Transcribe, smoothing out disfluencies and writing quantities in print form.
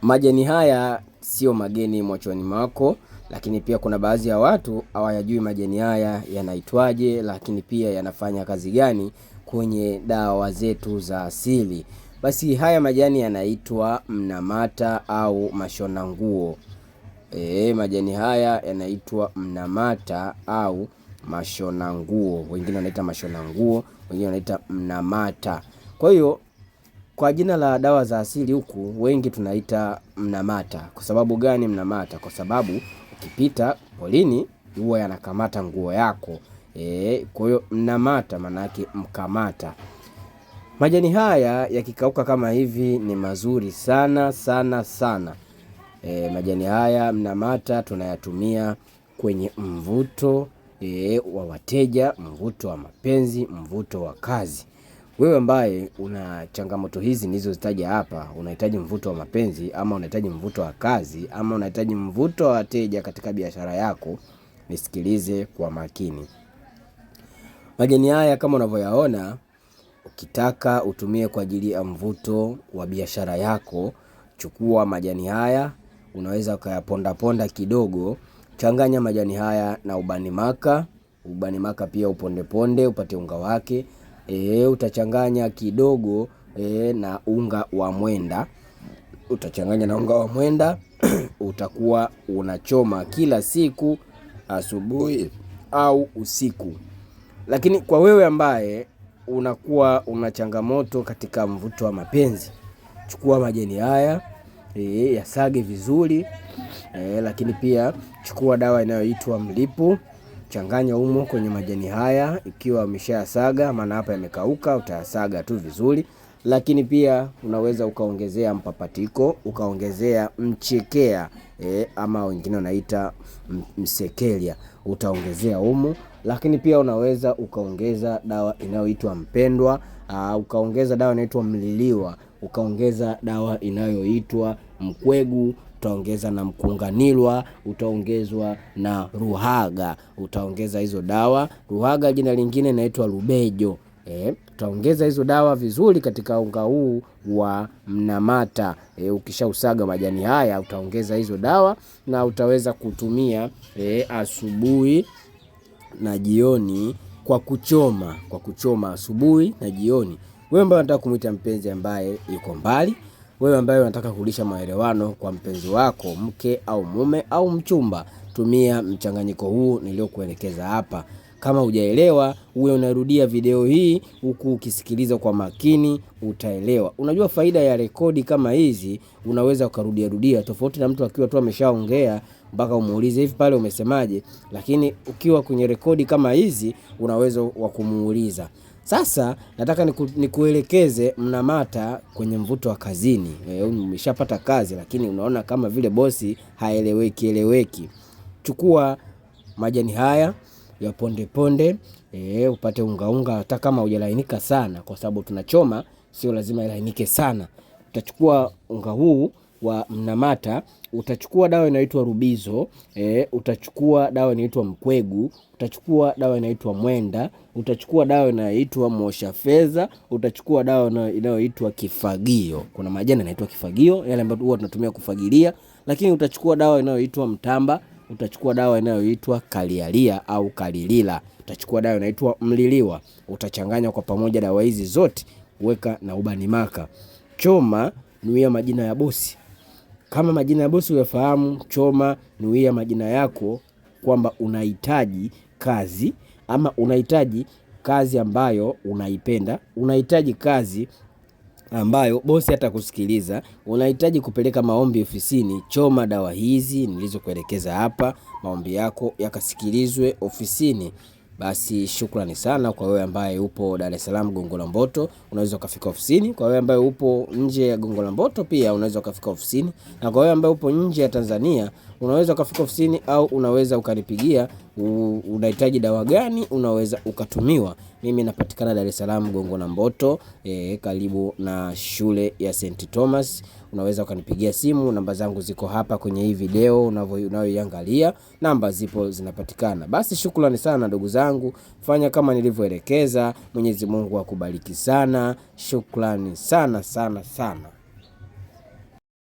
Majani haya sio mageni machoni mwako, lakini pia kuna baadhi ya watu hawayajui majani haya yanaitwaje, lakini pia yanafanya kazi gani kwenye dawa zetu za asili. Basi haya majani yanaitwa mnamata au mashona nguo. Majani haya yanaitwa mnamata au mashona nguo, wengine wanaita mashona nguo, wengine wanaita mnamata. Kwa hiyo kwa jina la dawa za asili huku wengi tunaita mnamata. Kwa sababu gani mnamata? Kwa sababu ukipita polini huwa yanakamata nguo yako. Kwa hiyo mnamata maana yake mkamata. Majani haya yakikauka kama hivi ni mazuri sana sana sana. Majani haya mnamata tunayatumia kwenye mvuto wa wateja, mvuto wa mapenzi, mvuto wa kazi. Wewe ambaye una changamoto hizi nilizozitaja hapa, unahitaji mvuto wa mapenzi ama unahitaji mvuto wa kazi ama unahitaji mvuto wa wateja katika biashara yako, nisikilize kwa makini. Majani haya kama unavyoyaona, ukitaka utumie kwa ajili ya mvuto wa biashara yako, chukua majani haya, unaweza ukayapondaponda kidogo, changanya majani haya na ubani maka. Ubani maka pia upondeponde upate unga wake. Utachanganya kidogo na unga wa mwenda, utachanganya na unga wa mwenda utakuwa unachoma kila siku asubuhi au usiku. Lakini kwa wewe ambaye unakuwa una changamoto katika mvuto wa mapenzi, chukua majani haya yasage vizuri lakini pia chukua dawa inayoitwa mlipu, changanya humo kwenye majani haya ikiwa umeshayasaga, maana hapa yamekauka, utayasaga tu vizuri. Lakini pia unaweza ukaongezea mpapatiko, ukaongezea mchekea ama wengine wanaita msekelia, utaongezea humo. Lakini pia unaweza ukaongeza dawa inayoitwa mpendwa, ukaongeza dawa inayoitwa mliliwa, ukaongeza dawa inayoitwa mkwegu, utaongeza na mkunganilwa, utaongezwa na ruhaga, utaongeza hizo dawa. Ruhaga jina lingine inaitwa rubejo. Utaongeza hizo dawa vizuri katika unga huu wa mnamata. Ukishausaga majani haya utaongeza hizo dawa na utaweza kutumia asubuhi na jioni kwa kuchoma, kwa kuchoma asubuhi na jioni. Wewe ambaye unataka kumwita mpenzi ambaye yuko mbali, wewe ambaye unataka kurudisha maelewano kwa mpenzi wako, mke au mume au mchumba, tumia mchanganyiko huu niliokuelekeza hapa. Kama hujaelewa, uwe unarudia video hii huku ukisikiliza kwa makini, utaelewa. Unajua faida ya rekodi kama hizi, unaweza ukarudia rudia, tofauti na mtu akiwa tu ameshaongea mpaka umuulize hivi pale umesemaje, lakini ukiwa kwenye rekodi kama hizi unaweza wa kumuuliza. Sasa nataka nikuelekeze mnamata kwenye mvuto wa kazini. Umeshapata kazi lakini unaona kama vile bosi haeleweki eleweki. Chukua majani haya ya ponde ponde, upate unga unga, hata kama hujalainika sana, kwa sababu tunachoma, sio lazima ilainike sana. Utachukua unga huu wa mnamata, utachukua dawa inaitwa rubizo, utachukua dawa inaitwa mkwegu, utachukua dawa inaitwa mwenda, utachukua dawa inaitwa mwosha fedha, utachukua dawa inayoitwa kifagio. Kuna majani yanaitwa kifagio, yale ambayo huwa tunatumia kufagilia, lakini utachukua dawa inayoitwa mtamba, utachukua dawa inayoitwa kalialia au kalilila, utachukua dawa inaitwa mliliwa. Utachanganya kwa pamoja dawa hizi zote, weka na ubani maka, choma, nuia majina ya bosi. Kama majina ya bosi uyafahamu, choma, nuia majina yako kwamba unahitaji kazi ama unahitaji kazi ambayo unaipenda, unahitaji kazi ambayo bosi hatakusikiliza, unahitaji kupeleka maombi ofisini. Choma dawa hizi nilizokuelekeza hapa, maombi yako yakasikilizwe ofisini. Basi shukrani sana kwa wewe ambaye upo Dar es Salaam Gongo la Mboto, unaweza ukafika ofisini. Kwa wewe ambaye upo nje ya Gongo la Mboto pia unaweza ukafika ofisini, na kwa wewe ambaye upo nje ya Tanzania unaweza ukafika ofisini au unaweza ukanipigia, unahitaji dawa gani, unaweza ukatumiwa. Mimi napatikana Dar es Salaam Gongo la Mboto, karibu na shule ya St Thomas. Unaweza ukanipigia simu, namba zangu ziko hapa kwenye hii video unayoiangalia, namba zipo zinapatikana. Basi shukrani sana ndugu zangu, fanya kama nilivyoelekeza. Mwenyezi Mungu akubariki sana. Shukrani sana sana sana.